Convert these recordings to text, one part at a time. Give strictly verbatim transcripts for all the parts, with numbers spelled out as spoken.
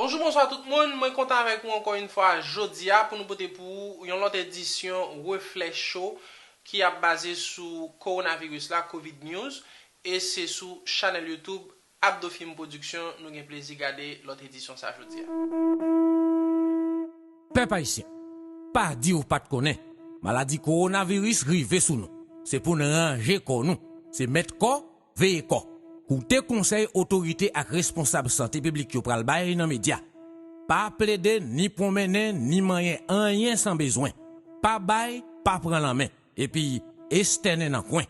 Bonjou, bonswa tout moun. Mwen kontan avèk ou ankò yon fwa jodi a pou nou pote pou ou yon lòt edisyon Reflè Cho ki ap baze sou kowonaviris la, Covid News, e se sou chanèl YouTube Abdo Film Production nou gen plezi gade lòt edisyon sa jodi a. Pèp ayisyen, pa di w pa t konnen, maladi kowonaviris rive sou nou. Se pou n ranje kò nou. Se mèt kò, veye kò. Koute konsèy otorite ak responsab sante piblik yo pral bay nan medya. Pa plede ni pwonmennen ni manyen anyen san bezwen. Pa bay, pa pran lanmen. Epi, estènen nan kwen.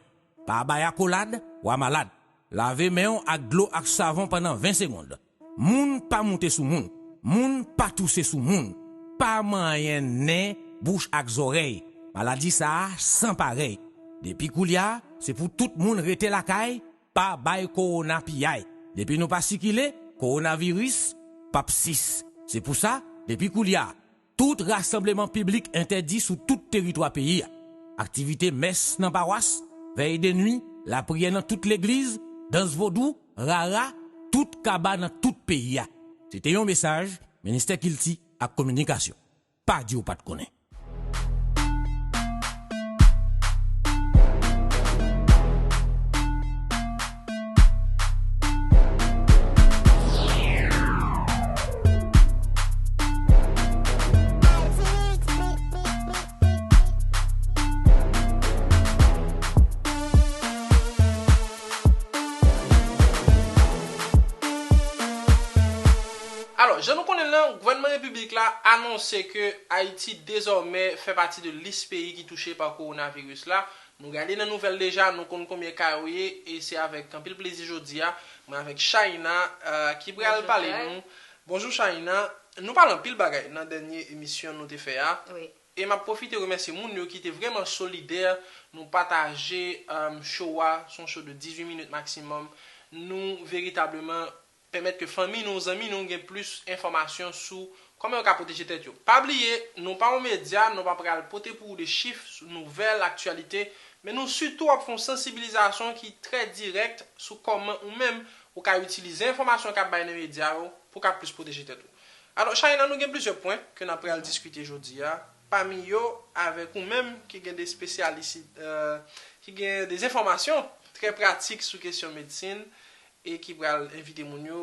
Pa bay akolad, w a malad. Lave men w ak dlo ak savon pandan ven segonn. Moun pa moute sou moun. Moun pa touse sou moun. Pa manyen nen, bouch ak zòrèy. Maladi sa a san parèy. Depi koulye a, se pou tout moun rete lakay, pa bay kowona piyay. Depi nou pa sikile, kowonaviris p ap sis. Se pou sa, depi koulye a, tout rasanbleman piblik entèdi sou tout teritwa peyi a. Aktivite mès nan pawas, vèy de nwi, lapriyè nan tout legliz, dans vodou, rara, tout kaba nan tout peyi a. Se te yon mesaj Ministè Kilti ak Kominikasyon. Pa di w pa t konnen. Alò, jan nou konnen l lan, gouvènman repiblik la anonse ke Ayiti dezòmè fè pati de lis peyi ki touche pa kowonaviris la. Nou gade nan nouvèl deja, nou konn konbyen ka yo ye, e se avèk anpil plezi jodi a, mwen avèk Shaïna, euh, ki pral pale nou. Bonjou Shaïna, nou pale anpil bagay nan dènye emisyon nou te fè a. E m ap pwofite remèsye moun yo ki te vrèman solidè, nou pataje, euh, show a, se yon show de dizuit minit maksimòm. Nou veritableman pèmèt ke fanmi nou, zanmi nou gen plis enfòmasyon sou kòman yo ka pwoteje tèt yo. Pa bliye, nou pa yon medya, nou pa pral pote pou ou de chif, sou nouvèl, aktyalite, men nou sitou ap fè yon sansibilizasyon ki trè dirèk sou kòman ou menm ou ka itilize enfòmasyon k ap bay nan medya yo pou w ka plis pwoteje tèt ou. Alò, Shaïna, nou gen plizyè pwen ke n ap pral diskite jodi a, pami yo avèk ou menm ki gen de espesyalis, euh, ki gen de enfòmasyon trè pratik sou kesyon medsin e ki pral envite moun yo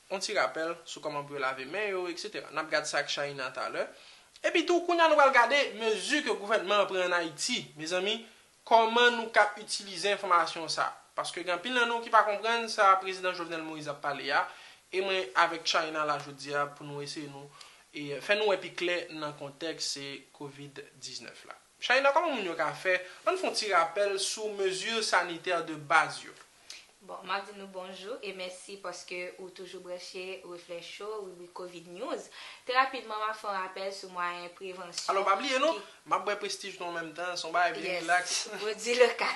yon ti rapèl sou kòman pou yo lave men yo, etsetera. N ap gad sa ak Shaïna talè. Epi tou, kounye a nou pral gade mezi ke gouvènman an pran ann Ayiti. Mezanmi, kòman nou k ap itilize enfòmasyon sa a? Paske gen anpil nan nou ki pa konprann sa prezidan Jovenel Moïse ap pale a, e mwen avèk Shaïna la jodi a pou nou eseye nou, e fè nou wè pi klè nan kontèks se kovid diznèf la. Shaïna, kòman moun yo ka fè? Ann fè yon ti rapèl sou mezi sanitè de baz yo. Bon, m ap di nou bonjou e mèsi paske ou toujou branche Reflè Cho, ribrik Covid News. Trè rapidman, m ap fè yon rapèl sou mwayen prevansyon. Alò, pa bliye non, m ap bwè prestij nou an menm tan, se yon bagay byen rilaks. Pwodui lokal.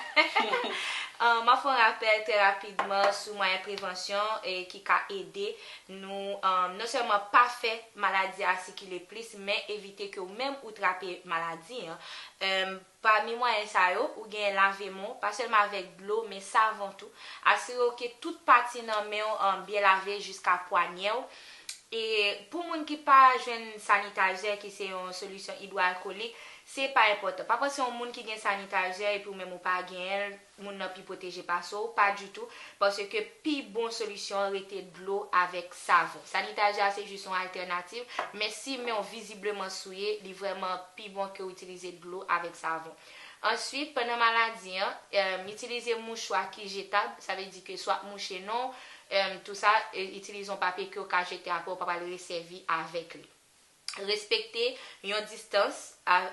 Euh, m ap fè yon rapèl trè rapidman sou mwayen prevansyon e ki ka ede nou, euh, non sèlman pa fè maladi a sikile plis, men evite ke ou menm ou trape maladi an. Euh, Pami mwayen sa yo, ou gen lave men w, pa sèlman avèk dlo, men savon tou. Asire w ke tout pati nan men w, an, byen lave jiska pwanyè w. E pou moun ki pa jwenn sanitayzè, ki se yon solisyon idwoalkolik, se pa enpòtan. Pa panse yon moun ki gen sanitayzè epi ou menm ou pa genyen l, moun nan pi pwoteje pase w, pa ditou, paske pi bon solisyon an rete dlo avèk savon. Sanitayzè a se jis yon altènativ, men si men w vizibleman souye, li vrèman pi bon ke w itilize dlo avèk savon. Answit, pandan maladi an, itilize mouchwa ki jetab, sa vle di ke swa mouche non, tou sa, itilize yon papye ke w ka jete apre, ou pa pral resèvi avèk li. Respekte yon distans,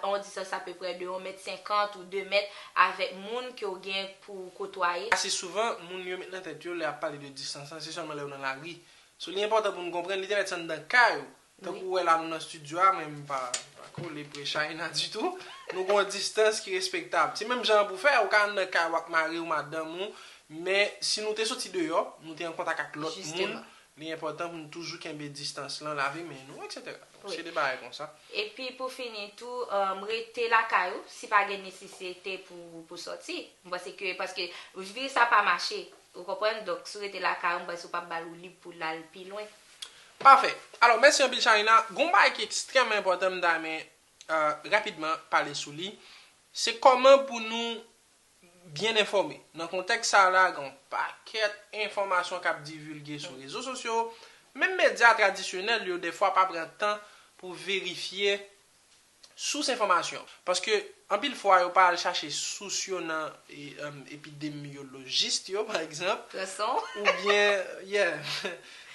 yon distans apeprè de yon mèt senkant ou de mèt avèk moun ke w gen pou w kotwaye. Ase souvan, moun yo met nan tèt yo lè y ap pale de distans lan, se sèlman lè yo nan lari. So, li enpòtan pou n konprann, li te mèt se anndan kay ou. Tankou w wè la nou nan estidyo a, mwen m pa, pa kole pre China ditou. Nou gen yon distans ki respektab. Se menm jan an pou fè, ou ka anndan kay ou ak mari w, madanm ou, men si nou te soti deyò, nou te an kontak ak lòt moun, li enpòtan pou n toujou kenbe distans lan, lave men nou, etsetera. Donk, se de bagay konsa. Epi pou fini tou, rete lakay ou si pa gen nesesite pou, pou sòti. M panse ke, paske viris la pa mache, ou konprann? Donk, si w rete lakay ou, m panse w p ap ba l woulib pou l al pi lwen. Pafè. Alò, mèsi anpil, Sharina. Gon bagay ki ekstrèmman enpòtan, m ta renmen, euh, rapidman pale sou li. Se kòman pou nou byen enfòme. Nan kontèks sa la, gen yon pakèt enfòmasyon k ap divilge sou rezo sosyo. Menm medya tradisyonèl yo, defwa, pa pran tan pou verifye sous enfòmasyon. Paske, anpil fwa, yo pa al chache sous yo nan e, em, epidemyolojis yo, pa egzanp. Oubyen, yeah,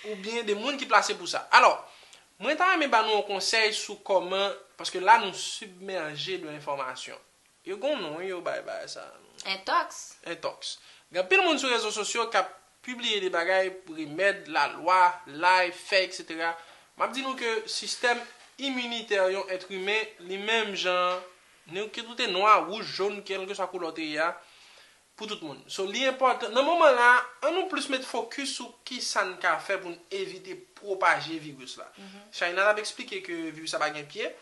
oubyen de moun ki plase pou sa. Alò, mwen ta renmen ba nou yon konsèy sou kòman, paske la nou sibmèje de enfòmasyon. Yo gon non yo bay bagay sa. Entòks. Entòks. Gen anpil moun sou rezo sosyo k ap pibliye de bagay, remèd, lalwa, live, fè, etsetera. M ap di nou ke sistèm iminitè yon èt imen, li menm jan, nou kit ou te nwa, wouj, jòn, kèlkeswa koulè w te ye a, pou tout moun. So, li enpòtan, nan moman la, an nou plis met fokis sou ki sa n ka fè pou n evite pwopaje viris la. China t ap eksplike ke viris la pa gen pye,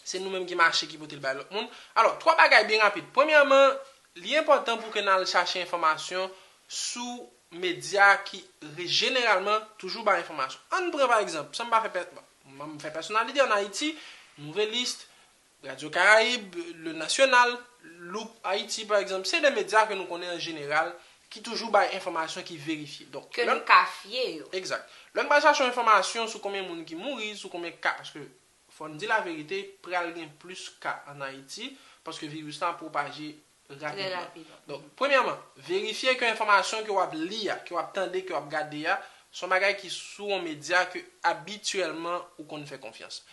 se nou menm ki mache ki pote l bay lòt moun. Alò, twa bagay byen rapid. Premyèman, li enpòtan pou ke n al chache enfòmasyon sou medya ki re-, jeneralman toujou bay enfòmasyon. Ann pran pa egzanp, san m pa fè pè-, bon, m fè pèsonalite ann Ayiti, Nouvelliste, Radio Caraïbe, Le National, Loop Haïti, pa egzanp, se de medya ke nou konnen an jeneral ki toujou bay enfòmasyon ki verifye. Donk, ke nou ka fye yo. Egzak. Lè n pral chache yon enfòmasyon sou konbyen moun ki mouri, sou konbyen ka, paske fò n di laverite, pral gen plis ka ann Ayiti, paske viris la pwopaje rapidman. Trè rapidman. Donk, premyèman, verifye ke enfòmasyon ke w ap li a, ke w ap tande, ke w ap gade a, se yon bagay ki sou yon medya ke abityèlman ou konn fè konfyans.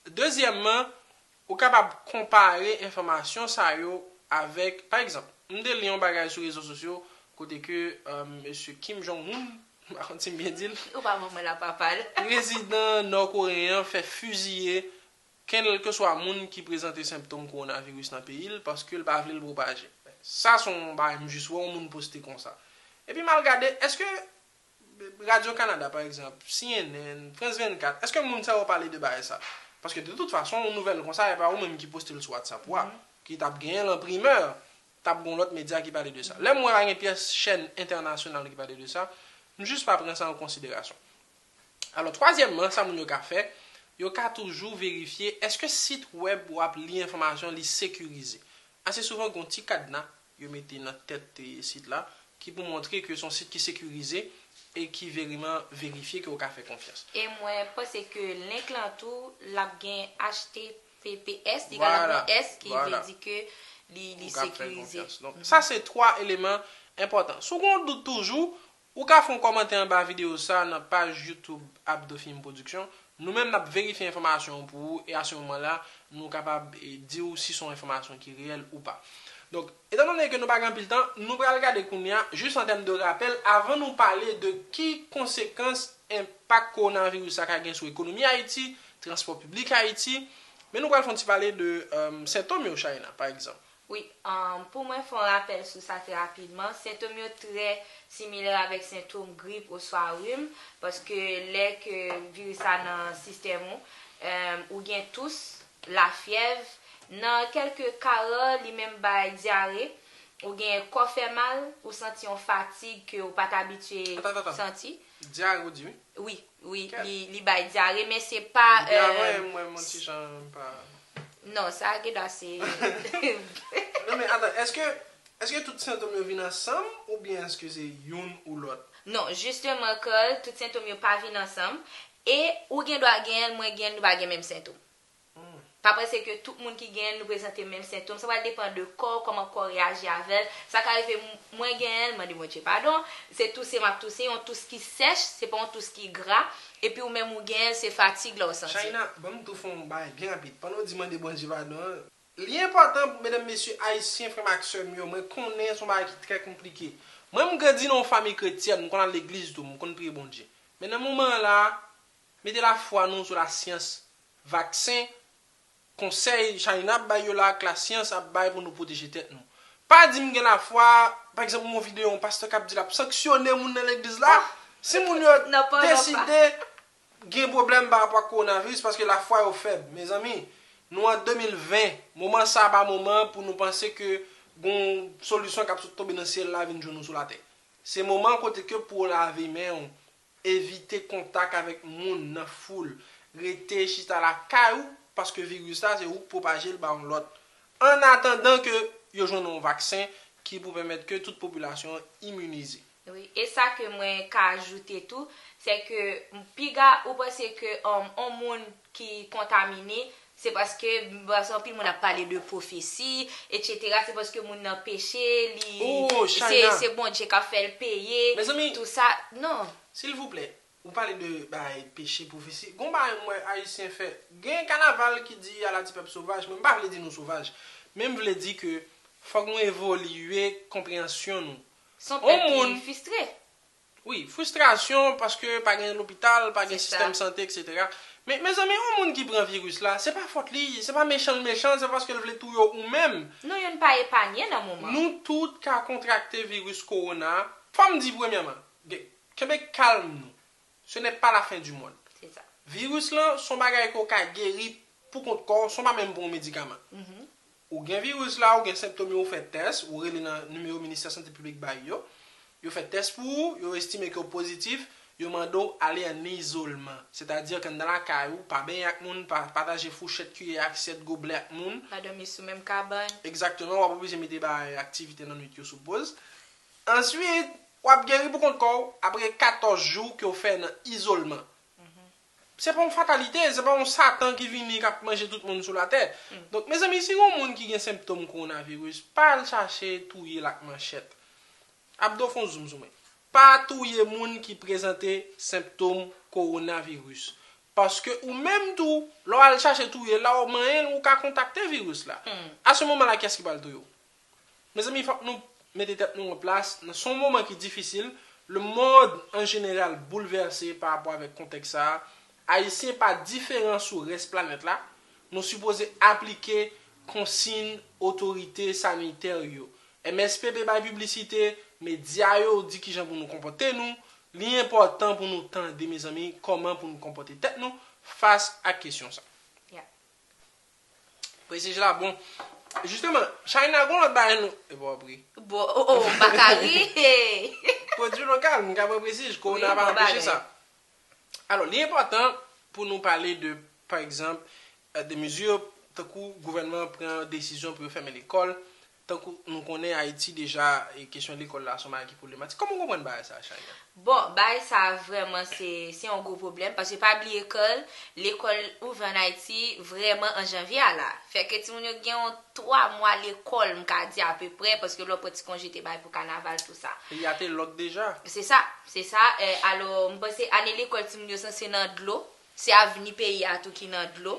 Dezyèmman, ou kapab konpare enfòmasyon sa yo avèk, pa egzanp, m te li yon bagay sou rezo sosyo kote ke, euh, mesye Kim Jong-un, m pa konn si m byen di l, ou pa ban mwen la papa l, prezidan nò koreyen an fè fiziye kèlkeswa moun ki prezante senptòm kowonaviris nan peyi l paske l pa vle l pwopaje. Sa se yon bagay m jis wè yon moun poste konsa. Epi m al gade, èske Radio Canada, pa egzanp, C N N, France vennkat, èske moun sa yo pale de bagay sa? Paske de tout fason, yon nouvèl konsa, e pa ou menm ki poste l sou WhatsApp ou a, ki t ap genyen l an primè, t ap gen yon lòt medya ki pale de sa. Lè m wè pa gen pyès chèn entènasyonal ki pale de sa, m jis pa pran sa an konsiderasyon. Alò, twazyèmman, sa moun yo ka fè, yo ka toujou verifye èske sit wèb w ap li enfòmasyon li sekirize. Ase souvan, gen yon ti kadna yo mete nan tèt, eh, sit la, ki pou montre ke se yon sit ki sekirize e ki veriman verifye ke w ka fè konfyans. E mwen panse ke link lan tou, l ap gen H T T P S, li ka gen yon S ki vle di ke li, li sekirize. Donk, sa se twa eleman enpòtan. Si w gen yon dout toujou, ou ka fè yon kòmantè anba videyo sa nan paj YouTube Abdo Film Production. Nou menm n ap verifye enfòmasyon an pou ou e a se moman la, nou kapab, eh, di w si se yon enfòmasyon ki reyèl ou pa. Donk, etandone ke nou pa gen anpil tan, nou pral gade kounye a, jis an tèm de rapèl, avan nou pale de ki konsekans enpak kowonaviris la ka gen sou ekonomi Ayiti, transpò piblik Ayiti, men nou pral fè yon ti pale de, euh, sentòm yo, China, pa egzanp. Wi, um, pou mwen fè yon rapèl sou sa trè rapidman, sentòm yo trè similè avèk sentòm grip oswa rim, paske lè ke viris la nan sistèm ou, um, ou gen tous, lafyèv, nan kèlke ka ra, li menm bay dyare, ou gen kò fè mal, ou santi yon fatig ke ou pa t abitye santi. Dyare ou di, wi? Wi, wi, li, li bay dyare, men se pa, euh, non, sa gen dwa se. Non, men atan, èske, èske tout sentòm yo vin ansanm oubyen èske se youn ou lòt? Non, jisteman, Carl, tout sentòm yo pa vin ansanm. E ou gen dwa genyen l, mwen genyen l, nou pa gen menm sentòm. Pa panse ke tout moun ki genyen l, nou prezante menm sentòm. Sa pral depann de kò w, kòman kò w reyaji avè l. Sa ka rive m-, mwen genyen l, mande Bondye padon. Se touse m ap touse, yon tous ki sèch, se pa yon tous ki gra. Epi ou menm ou genyen l, se fatig la w santi. China, ban m tou fè yon bagay byen rapid. Pandan w di mande Bondye padon an, li enpòtan, medam, mesye, ayisyen, frè m ak sè m yo, mwen konnen se yon bagay ki trè konplike. Mwen, m grandi nan yon fanmi kretyèn, m konn al legliz tou, m konn priye Bondye. Men nan moman an la, mete lafwa nou sou lasyans, vaksen, konsèy China ap bay yo la ak lasyans ap bay pou nou pwoteje tèt nou. Pa di m gen lafwa, pa egzanp, m wè yon videyo yon pastè k ap di l ap sanksyone moun nan legliz la. Si moun yo deside gen pwoblèm pa rapò ak kowonaviris paske lafwa yo fèb. Mezanmi, nou an de mil ven, moman sa a pa moman pou nou panse ke gon solisyon k ap sot tonbe nan syèl la vin jwenn nou sou latè. Se moman kote ke pou w lave men w, Evite kontak avèk moun nan foul. Rete chita lakay ou, paske viris la, se ou k pwopaje l ba yon lòt. An atandan ke yo jwenn yon vaksen ki pou pèmèt ke tout popilasyon an iminize. Wi, e sa ke mwen ka ajoute tou, se ke piga ou panse ke um, on moun ki kontamine, se paske, paske anpil moun ap pale de pwofesi, etsetera. Se paske moun nan peche, li, Oh, se, China. Se Bondye k ap fè l peye, Mezanmi. Tou sa, non. Silvouplè, ou pale de bagay peche, pwofesi. Gon bagay mwen Ayisyen fè. Gen kanaval ki di ala ti pèp sovaj, men m pa vle di nou sovaj. Men m vle di ke fòk nou evolye konpreyansyon nou. Se yon On pèp moun- ki fistre. Wi, fristrasyon paske pa gen lopital, pa gen Se sa. sistèm sante, etsetera. Men mezanmi, yon moun ki pran viris la, se pa fòt li, se pa mechan l mechan, se paske l vle touye w ou menm. Nou youn pa epanye nan moman. Nou tout ka kontrakte viris kowona. Fò m di premyèman, gen- kenbe kalm nou. Ce n'est pas la fin du monde. Se sa. Viris lan, se yon bagay ke w ka geri pou kont kò w, se pa menm pou yon medikaman. Ou gen viris la, ou gen senptòm yo, ou fè tès, ou rele nan nimewo Ministè Sante Piblik bay yo. Yo fè tès pou ou, yo estime ke w pozitif, yo mande w ale an izolman. Sètadi ke anndan lakay ou, pa benyen ak moun, pa pataje fouchèt, kiyè, asyèt, goblè ak moun. Pa dòmi sou menm kabann. Egzakteman, w ap oblije mete bagay aktivite nan nwit yo sou poz. Answit, w ap geri pou kont kò w apre katòz jou ke w fè nan izolman. Se pa yon fatalite, se pa yon satan ki vini k ap manje tout moun sou latè. Donk, mezanmi, si yon moun ki gen senptòm kowonaviris, pa al chache touye l ak manchèt. Abdo fè yon zoom sou mwen. Pa touye moun ki prezante senptòm kowonaviris. Paske ou menm tou, lè w al chache touye l la, w manyen l, ou ka kontakte viris la. A se moman la, kiyès ki pral touye w? Mezanmi, fòk nou mete tèt nou an plas. Se yon moman ki difisil. Le monde en général bouleversé pa rapò avèk kontèks sa a. Ayisyen pa diferan sou rès planèt la. Nou sipoze aplike konsiy otorite sanitè yo. M S P P bay piblisite, medya yo di kijan pou nou konpòte nou. Li enpòtan pou nou tande, mezanmi, kòman pou nou konpòte tèt nou fas ak kesyon sa. Yeah. Presij la bon. Jisteman, China, gon lòt bagay nou. E pa w ap ri. Bon, oh, oh, m pa ka ri. Pwodui lokal, m ka pran presij, kowona Wi, pa bon anpeche bagay. Sa. Alò, li enpòtan pou nou pale de, pa egzanp, euh, de mezi, tankou gouvènman an pran desizyon pou yo fèmen lekòl, tankou nou konnen Ayiti deja, e kesyon lekòl la, se yon bagay ki pwoblematik. Kòman w konprann bagay sa, China? Bon, bagay sa vrèman se, se yon gwo pwoblèm, paske pa bliye ke lekòl ouvè an Ayiti vrèman an janvye a la. Fè ke timoun yo gen yon twa mwa lekòl, m ka di apeprè, paske lè w pran ti konje te bay pou kanaval, tou sa. Peyi a te lòk deja. Se sa, se sa. Eh, alò, m panse ane lekòl timoun yo sanse nan dlo. Se avni peyi a tou ki nan dlo.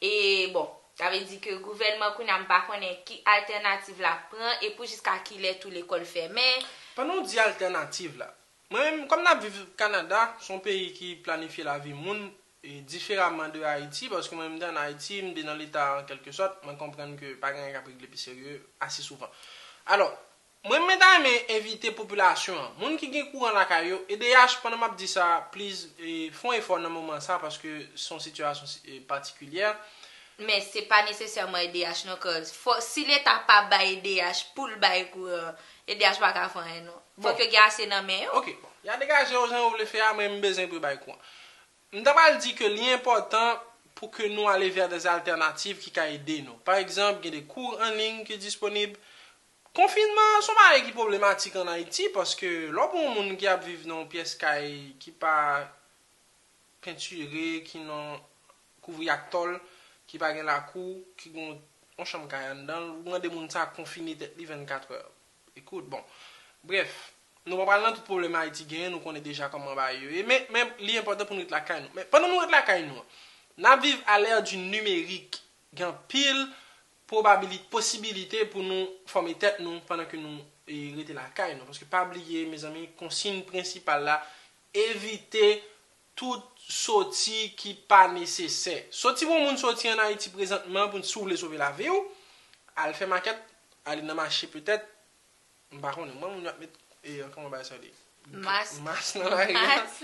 E bon, sa vle di ke gouvènman kounye a m pa konnen ki altènativ l ap pran e pou jiska kilè tou lekòl fèmen. Pandan w di altènativ la, mwen menm, kòm n ap viv Kanada, se yon peyi ki planifye lavi moun e diferaman de Ayiti, paske mwen menm m te ann Ayiti, m te nan leta an kèlke sòt, mwen konprann ke pa gen anyen k ap regle pi serye ase souvan. Alò, mwen mwen ta renmen envite popilasyon an, moun ki gen kouran lakay yo, E D H, pandan m ap di sa, please, e, fè yon efò nan moman sa, paske se yon sitiyasyon e, patikilyè. Men se pa nesesèman E D H non, cause fò, si leta pa bay E D H pou l bay kouran, E D H pa ka fè anyen non. Fòk yo gen ase nan men yo. Ok, bon, y a degaje yo jan yo vle fè a, mwen m bezwen pou yo bay kouran. M ta pral di ke li enpòtan pou ke nou ale vè des altènativ ki ka ede nou. Pa egzanp, gen de kou an liy ki disponib. Konfinman an se yon bagay ki pwoblematik ann Ayiti, paske lè w pran yon moun ki ap viv nan yon pyès kay ki pa pentire, ki nan kouvri ak tòl, ki pa gen lakou, ki gen yon chanm kay anndan l, ou mande moun sa konfine tèt li vennkatrè. Ekout, bon. Brèf, nou pa pral nan tout pwoblèm Ayiti genyen, nou konnen deja kòman bagay yo ye, men, men li enpòtan pou nou ret lakay nou. Men pandan nou ret lakay nou an, n ap viv à l'ère du numérique. Gen anpil pwobabilite, posibilite pou nou fòme tèt nou pandan ke nou e, rete lakay nou. Paske pa bliye, mezanmi, konsiy prensipal la, evite tout soti ki pa nesesè. Soti pou yon moun soti ann Ayiti prezantman, pou si w vle sove lavi w, al fè makèt, ale nan mache petèt, m pa konnen, mwen moun yo ap met, e, kòman bagay sa rele? Mas. Mas nan lari a. Mas.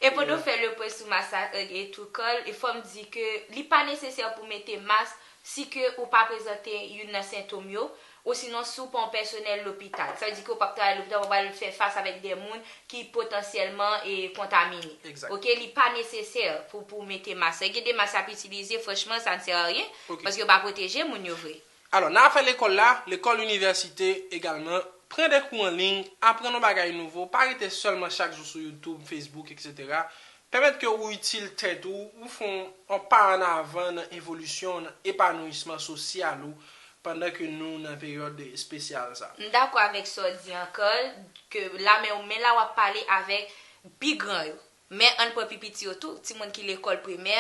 E pandan w fè le pwen sou mas la, e, e tou kòl, e fò m di ke li pa nesesè pou mete mas si ke ou pa prezante youn nan sentòm yo, Osinon, si w pa yon pèsonèl lopital, sa vle di ke w p ap travay lopital, w pral fè fas avèk de moun ki potansyèlman e kontamine. Exact. Oke, li pa nesesè pou pou mete mas. Gen de mas y ap itilize, franchman, sa n sè a ryen, Ok. Paske yo pa pwoteje moun yo vre. Alò, nan afè lekòl la, lekòl, inivèsite egalman, pran de kou an liy, aprann yon bagay nouvo, pa rete sèlman chak jou sou YouTube, Facebook, etsetera. Pèmèt ke ou itil tèt ou, ou fè yon pa an avan nan evolisyon, nan epanouyisman sosyal ou, pandan ke nou nan peryòd espesyal sa. M dakò avèk sa w di an, Carl, ke la men, men la w ap pale avèk pi gran yo. Men ann pran pi piti yo tou, timoun ki lekòl primè,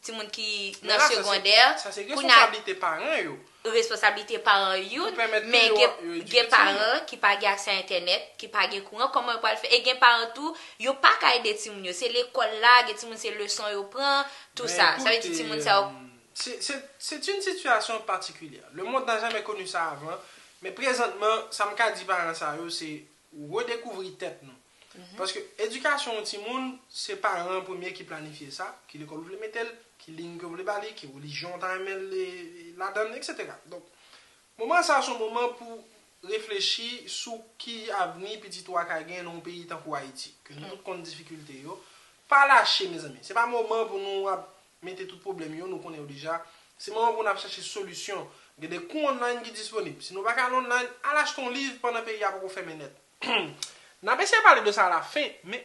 timoun ki Men nan la, sa se- segondè. Sa se Kounye a, responsablite paran yo. Responsablite paran youn, Pou pèmèt ke men yo- gen, yo edike gen timoun. Paran ki pa gen aksè a entènèt, ki pa gen kouran, kòman yo pral fè? E gen paran tou, yo pa ka ede timoun yo. Se lekòl la, gen timoun se leson yo pran, tou Ben, sa. Sa vle di écoutez, timoun sa yo. euh, c'est, c'est, c'est une situation particulière. Le monde n'a jamais connu ça avant. Men prezantman, sa m ka di paran sa yo, se redekouvri tèt nou. Paske edikasyon yon timoun, se paran an premye ki planifye sa, ki lekòl ou vle mete l, ki liy ke w vle ba li, ki relijyon w ta renmen l ladan l, etsetera. Donk, moman sa a se yon moman pou reflechi sou ki avni pitit ou a ka gen nan yon peyi tankou Ayiti, ke nou tout konn difikilte yo. Pa lache, mezanmi. Se pa moman pou nou ap mete tout pwoblèm yo, nou konnen yo deja. Se moman pou n ap chache solisyon. Gen de kou online ki disponib. Si nou pa ka al online, al achte yon liv pandan peyi a poko fèmen nèt. N ap eseye pale de sa alafen, men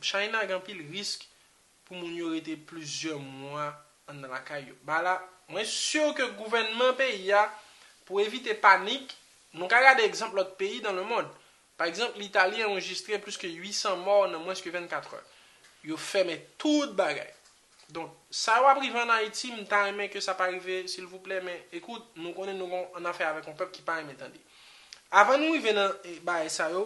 China gen anpil risk pou moun yo rete plizyè mwa anndan lakay yo. Ba la, mwen si ke gouvènman peyi a, pou evite panik, nou ka gade egzanp lòt peyi dans le monde. Pa egzanp, Litali anrejistre plis ke uit san mò nan mwens ke vennkat è. Yo fèmen tout bagay. Donk, sa yo ap rive ann Ayiti, m ta renmen ke sa pa rive, silvouplè, men ekout, nou konnen nou gon annafè avèk yon pèp ki pa renmen tande. Avan nou rive nan eh, bagay sa yo,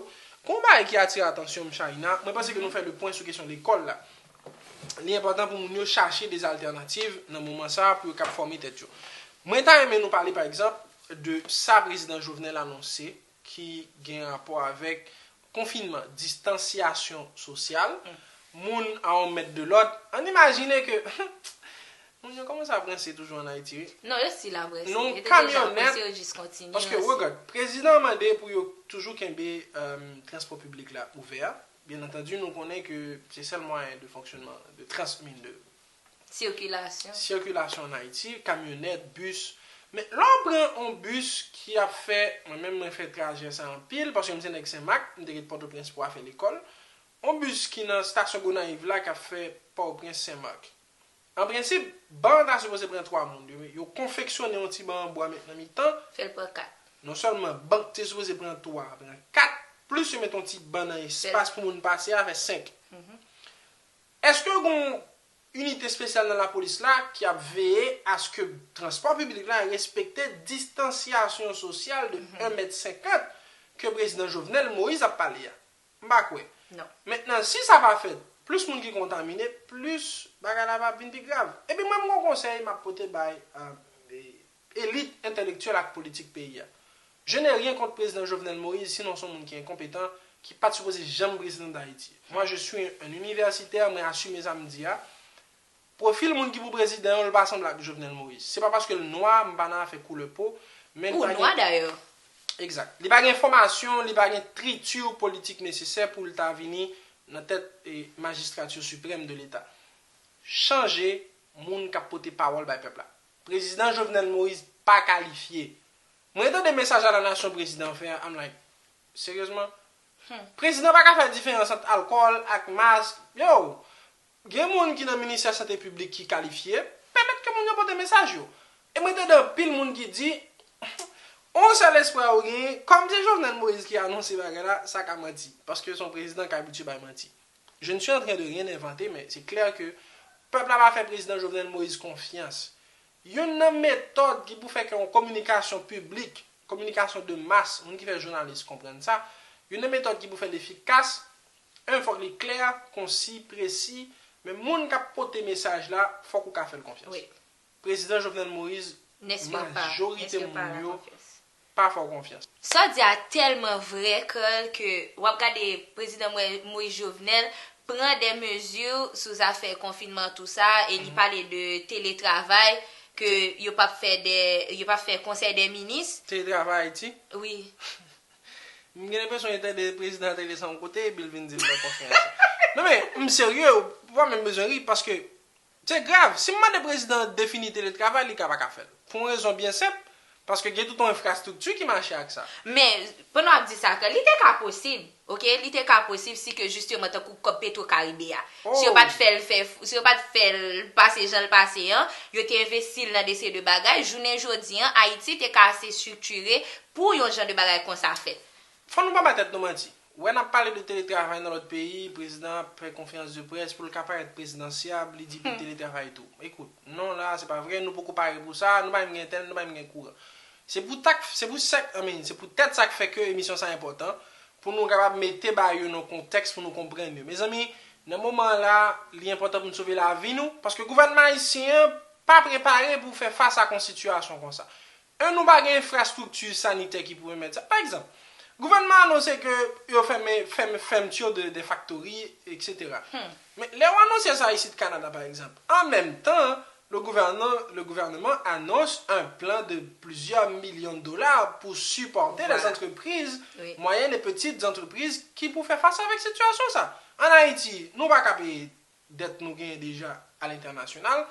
gon bagay ki atire atansyon m, Shaina, mwen panse ke nou fè le pwen sou kesyon lekòl la. Li enpòtan pou moun yo chache de altènativ nan moman sa a pou yo kab fòme tèt yo. Mwen ta renmen nou pale, pa egzanp, de sa prezidan Jovenel anonse ki gen rapò avèk konfinman, distansyasyon sosyal, moun a yon mèt de lòt. Ann imajine ke moun yo kòmanse ap rense toujou ann Ayiti, wi. Non, yo still ap rense. Non, Yo te deja ap kamyonèt, rense, yo jis kontinye Paske, rense. Regard, prezidan mande pou yo toujou kenbe euh, transpò piblik la ouvè. Byen antandi, nou konnen ke se sèl mwayen de fonksyonman, de transmin, de Sikilasyon. sikilasyon ann Ayiti, kamyonèt, bis. Men lè w pran yon bis ki ap fè, mwen menm mwen fè trajè sa anpil, paske m se nèg Senmak, m te ret Pòtoprens pou afè lekòl. Yon bis ki nan estasyon Gonayiv la k ap fè Pòtoprens Senmak. An prensip, ban an ta sipoze pran twa moun. Yo, yo konfeksyone yon ti ban an bwa met nan mitan. Fè l pran kat. Non sèlman ban te sipoze pran twa, pran kat, plis yo met yon ti ban nan espas pou moun pase a, fè senk. Èske gen yon inite espesyal nan lapolis la ki ap veye aske transpò piblik la respekte distansyasyon sosyal de en mèt senkant ke prezidan Jovenel Moïse ap pale a? M pa kwè. Non. Mentnan, si sa pa fèt, plis moun ki kontamine, plis bagay la va vin pi grav. Epi mwen, m gon konsèy m ap pote bay elit entèlektyèl ak politik peyi a. Je n'ai rien contre prezidan Jovenel Moïse, sinon se yon moun ki enkonpetan, ki pa t sipoze janm prezidan Dayiti. Moi, je suis un universitaire, mwen asime sa m di a. Pwofil moun ki pou prezidan yo, l pa sanble ak Jovenel Moïse. Se pa paske l nwa, m pa nan afè koulè po, men l Ou pa nwa gen dayè. Egzat. Li pa gen fòmasyon, li pa gen estrikti politik nesesè pou l ta vini nan tèt e majistrati siprèm de Leta. Chanje moun k ap pote pawòl bay pèp la. Prezidan Jovenel Moïse pa kalifye. Mwen tande mesaj a la nasyon prezidan fè a, I'm like, seryezman? Prezidan pa ka fè diferans ant alkòl ak mask. Yo, gen moun ki nan ministè sante piblik ki kalifye, pèmèt ke moun yo pote mesaj yo. E mwen tande anpil moun ki di, on sèl espwa ou genyen, kòm se Jovenel Moïse ki anonse bagay la, sa ka manti. Paske se yon prezidan k abitye bay manti. Je ne suis en train de rien inventer, men se klè ke pèp la pa fè prezidan Jovenel Moïse konfyans. Youn nan metòd ki pou fè ke yon kominikasyon piblik, kominikasyon de mas, moun ki fè jounalis konprann sa, youn nan metòd ki pou fè l efikas, en, fòk li klè, konsi, presi, men moun k ap pote mesaj la, fòk ou ka fè l konfyans. Wi. Prezidan Jovenel Moïse, N espère pas. N majorite espère pas moun la yo konfyans. pa fè w konfyans. Sa w di a tèlman vrè, Carl, ke w ap gade prezidan Mo- Moïse Jovenel pran de mezi sou zafè konfinman, tou sa, e li pale de teletravay, ke yo p ap fè de, yo p ap fè konsèy de minis. Teletravay Ayiti? Wi. M gen enpresyon li tande prezidan an te rele sa yon kote, epi l vin di l nan konferans la. Non, men, m serye, ou pa menm bezwen ri, paske se grav. Si m mande prezidan an defini teletravay, li ka pa ka fè l. Pou yon rezon byen senp, paske gen tout yon enfrastrikti ki mache ak sa. Men, pandan w ap di sa, ke li te ka posib, oke, li te ka posib si ke jisteman tankou kòb Petro Karibe a, si yo pa t fè l fè, si yo pa t fè l pase jan l pase an, yo te envesti l nan de seri de bagay, jounen jodi an, Ayiti te ka ase estriktire pou yon jan de bagay konsa fèt. Fò nou pa bay tèt nou manti. Wè n ap pale de teletravay nan lòt peyi, prezidan ap fè konferans de près pou l ka parèt prezidansyab, li di pou teletravay tou. Ekout, non la, se pa vre, nou poko pare pou sa, nou pa menm gen entènèt, nou pa menm gen kouran. Se pou tak, se pou sèk, I mean, se pou tèt sa k fè ke emisyon sa enpòtan, pou nou kapab mete bagay yo nan kontèks, pou nou konprann yo. Mezanmi, nan moman la, li enpòtan pou n sove lavi nou, paske gouvènman ayisyen an pa prepare pou fè fas ak yon sitiyasyon konsa. E nou pa gen enfrastrikti sanitè ki pou pèmèt sa. Pa egzanp, gouvènman anonse ke yo fèmen, fèmen, fèmti de, de faktori, etsetera. Men lè w anonse sa isit Kanada, pa egzanp, an menm tan, le gouvernement, le gouvernement annonce un plan de plusieurs millions de dollars pour supporter les entreprises, moyennes et petites entreprises ki pou fè fas avèk sitiyasyon sa. An Ayiti, nou pa ka peye dèt nou genyen deja à l'international.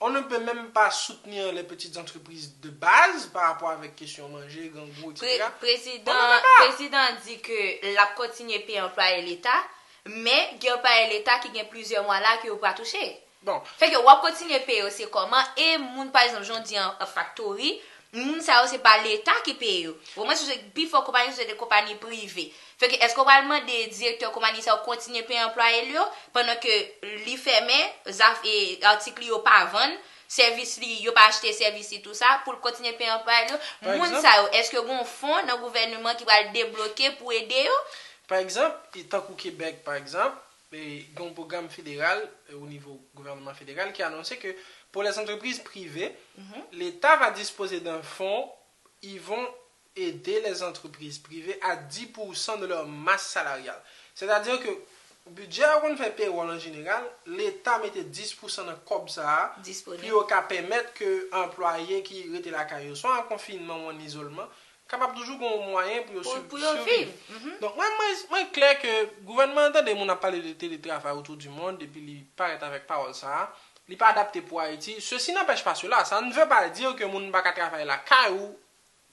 On ne peut même pas soutenir les petites entreprises de base par rapport avec question manger, grangou, etsetera. Prezidan, prezidan di ke l ap kontinye peye anplwaye leta, men gen anplwaye leta ki gen plizyè mwa la ke yo pa touche. Bon. Fè ke w ap kontinye peye yo, se kòman? E moun, pa egzanp, jan w di an, an faktori, moun sa yo se pa leta ki peye yo. Omwen, si se pi fò konpayi, si se de konpayi prive. Fè ke èske w pral mande direktè konpayi sa yo kontinye peye anplwaye l yo pandan ke li fèmen, zaf, e, atik li yo pa vann, sèvis li, yo pa achte sèvis li, tou sa, pou l kontinye peye anplwaye l yo? Moun sa yo, èske gen yon fon nan gouvènman ki pral debloke pou ede yo? Pa egzanp, e tankou Kebèk, pa egzanp, e gen yon pwogram federal, e, o nivo gouvènman federal ki anonse ke pour les entreprises privées, l'État va disposer d'un fonds, ils vont aider les entreprises privées à dix pour cent de leur masse salariale. Sètadi ke bidjè yo konn fè pewòl an jeneral, leta mete dis pou san nan kòb sa a pou yo ka pèmèt ke anplwaye ki rete lakay yo, swa an konfinman ou an izolman, kapab toujou gen yon mwayen pou yo siviv. Donk, mwen, mwen, mwen klè ke gouvènman an tande moun ap pale de teletravay otou di mond, epi li parèt avèk pawòl sa a, li pa adapte pou Ayiti. Ceci n'empêche pas cela, ça ne veut pas dire que moun pa ka travay lakay ou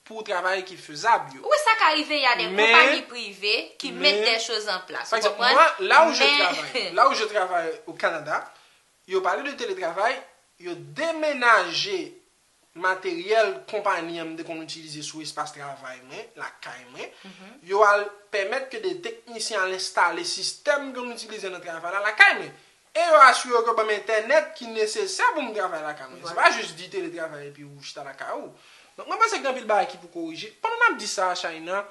pou travay ki fezab yo. Wi, sa ka rive, y a des compagnies privées qui mettent des choses en place, ou konprann? Mwen, la où je travaille, là où je travaille au Canada, yo pale de teletravay, yo demenaje materyèl konpayi an m te konn itilize sou espas travay mwen, lakay mwen, yo al pèmèt ke de teknisyen al enstale sistèm ke nou itilize nan travay la lakay mwen. E yo asire yo ke ban m entènèt ki nesesè pou m travay lakay mwen. Se pa jis di teletravay epi ou chita lakay ou. Donk, mwen panse gen anpil bagay ki pou korije. Pandan n ap di sa, Shaina,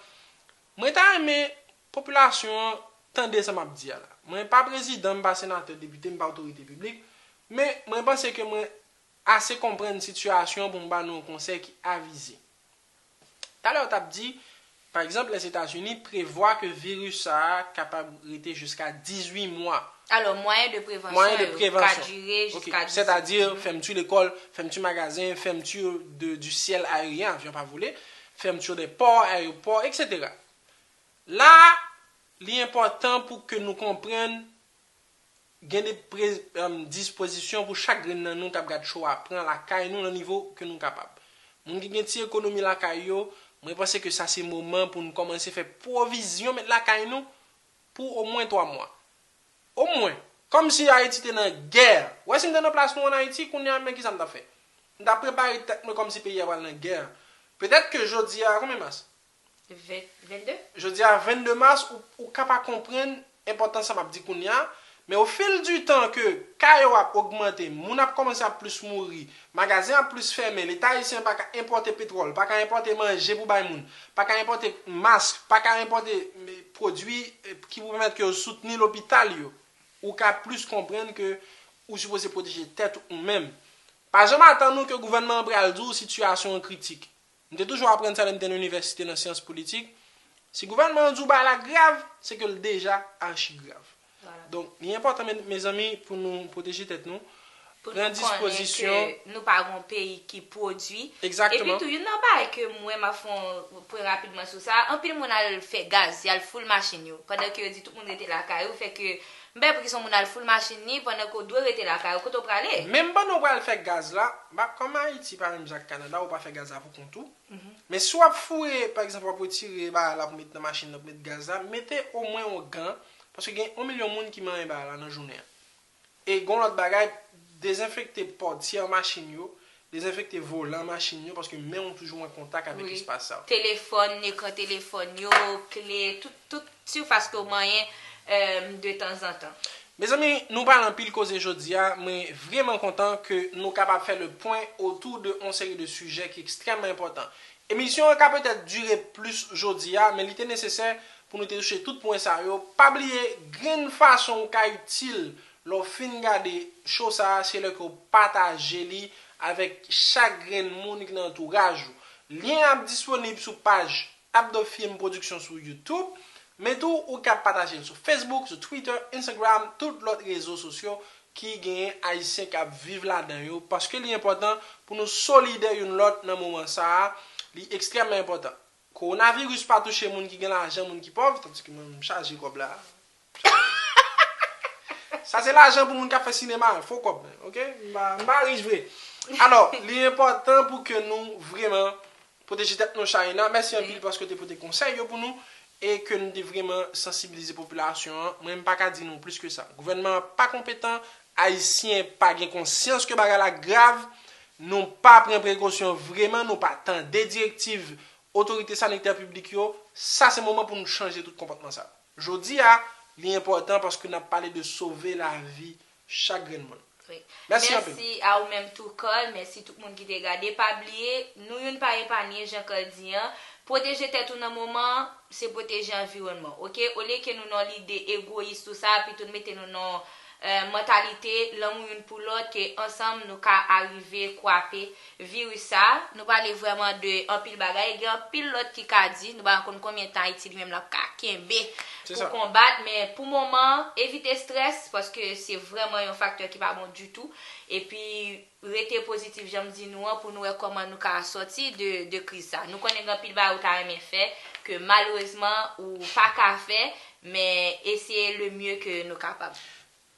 mwen ta renmen popilasyon an tande sa m ap di a la. Mwen pa prezidan, m pa senatè, depite, m pa otorite piblik, men mwen panse ke mwen ase konprann sitiyasyon pou m ba nou yon konsèy ki avize. Talè w t ap di, pa egzanp, Lèzetazini prevwa ke viris sa a kapab rete jiska dizuit mwa. Alò, mwayen de prevansyon yo ka dire jiska dizuit mwa. Sètadi, fèmti lekòl, fèmti magazen, fèmti de, du ciel aérien, avyon pa vole, fèmti de pò, ayewopò, etsetera. La, li enpòtan pou ke nou konprann gen de pre-, em, dispozisyon pou chak grenn nan nou k ap gad cho a pran lakay nou nan nivo ke nou kapab. Moun ki gen ti ekonomi lakay yo, mwen panse ke sa se moman pou nou kòmanse fè pwovizyon met lakay nou pou omwen twa mwa. Omwen. Kòmsi Ayiti te nan gè. Wè, si m te nan plas nou an Ayiti, kounye a, men kisa m t ap fè? M t ap prepare tèt mwen kòmsi peyi a pral nan gè. Petèt ke jodi a, konbyen mas? Ven, vennde. Jodi a, vennde mas, ou, ou ka pa konprann enpòtans sa m ap di kounye a, men au fil du temps ke ka yo ap ogmante, moun ap kòmanse ap plis mouri, magazen ap plis fèmen, Leta ayisyen pa ka enpòte petwòl, pa ka enpòte manje pou bay moun, pa ka enpòte mask, pa ka enpòte, e, pwodui, e, ki pou pèmèt ke yo soutni lopital yo, ou ka plis konprann ke ou sipoze pwoteje tèt ou menm. Pa janm atann ou ke gouvènman an pral di w sitiyasyon an kritik. M te toujou aprann sa lè m te nan inivèsite nan syans politik. Si gouvènman an di w bagay la grav, se ke l deja achigrav. Donk, li enpòtan, me-, mezanmi, pou nou pwoteje tèt nou. Pou nou konnen ke nou pa gon peyi ki pwodui. Epi tou, youn nan bagay ke mwen m ap fè yon pwen rapidman sou sa, anpil moun al fè gaz, y al foul machin yo. Pandan ke yo di tout moun rete lakay ou, fè ke m pa wè poukisa yon moun al foul machin li, pandan ke w dwe rete lakay ou, kote w prale? Menm pandan w pral fè gaz la, ba, kòm Ayiti pa menm jan ak Kanada, ou pa fè gaz la pou kont ou. Men si w ap foure, pa egzanp, w ap retire bagay la pou met nan machin nan, pou met gaz la, mete omwen yon gan, paske gen yon milyon moun ki manyen bagay la nan jounen an. E gon lòt bagay, dezenfekte pòtyè machin yo, dezenfekte volan machin yo, paske men w toujou an kontak avèk espas sa yo. Telefòn, ekran telefòn yo, kle, tout, tout sifas ke w manyen, euh, de tanzantan. Mezanmi, nou pale anpil koze jodi a, mwen vrèman kontan ke nou kapab fè le pwen otou de yon seri de sijè ki ekstrèmman enpòtan. Emisyon an ka petèt dire plis jodi a, men li te nesesè pou nou te touche tout pwen sa yo. Pa bliye, grenn fason ou ka itil lè w fin gade show sa a, se lè ke w pataje li avèk chak grenn moun ki nan antouraj ou. Lyen ap disponib sou paj Abdo Film Production sou YouTube, men tou ou ka pataje l sou Facebook, sou Twitter, Instagram, tout lòt rezo sosyo ki genyen Ayisyen k ap viv ladan yo, paske li enpòtan pou nou solidè youn lòt nan moman sa a, li ekstrèmman enpòtan. Kowonaviris pa touche moun ki gen lajan, moun ki pòv, tandiske mwen, m chaje kòb la. Sa se lajan pou moun k ap fè sinema, fo kòb, oke? M pa, m pa rich vre. Alò, li enpòtan pou ke nou vrèman pwoteje tèt nou, Shaïna. Mèsi anpil paske w te pote konsèy yo pou nou e ke nou te vrèman sansibilize popilasyon an. Mwen, m pa ka di nou plis ke sa. Gouvènman an pa konpetan, Ayisyen pa gen konsyans ke bagay la grav, nou pa pran prekosyon vrèman, nou pa tande direktiv otorite sanitè piblik yo. Sa se moman pou nou chanje tout konpòtman sa. Jodi a, li enpòtan paske n ap pale de sove lavi chak grenn moun. Wi. Mèsi anpil. Mèsi a ou menm tou, Carl. Mèsi tout moun ki te gade. Pa bliye, nou youn pa epanye, jan Carl di an. Pwoteje tèt ou nan moman an, se pwoteje anviwònman, oke? Olye ke nou nan lide egoyis tou sa, pito n mete nou nan, euh, mantalite lanmou youn pou lòt, ke ansanm nou ka arive kwape viris sa. Nou pale vrèman de anpil bagay, e gen anpil lòt ki ka di, nou pa konn konbyen tan Ayiti li menm l ap ka kenbe pou konbat, men pou moman an, evite estrès, paske se vrèman yon faktè ki pa bon ditou. Epi, rete pozitif, jan m di nou an, pou nou wè kòman nou ka sòti de, de kriz sa. Nou konnen gen anpil bagay ou ta renmen fè, ke malerezman ou pa ka fè, men eseye le mieux ke nou kapab.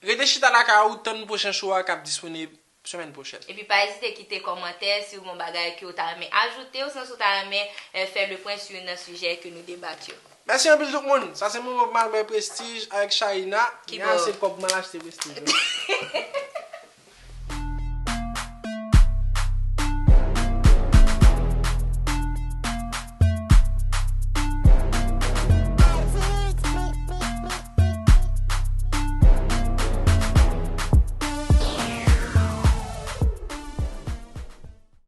Rete chita lakay ou, tann pwochen show a k ap disponib semèn pwochèn. Epi pa ezite kite kòmantè si w gen yon bagay ke w ta renmen ajoute, osnon si w ta renmen, eh, fè le pwen sou youn nan sijè ke nou debat yo. Mèsi anpil tout moun. Sa se moman pou m al bay Prestige avèk Shaïna. Gen ase kòb pou m al achte Prestige.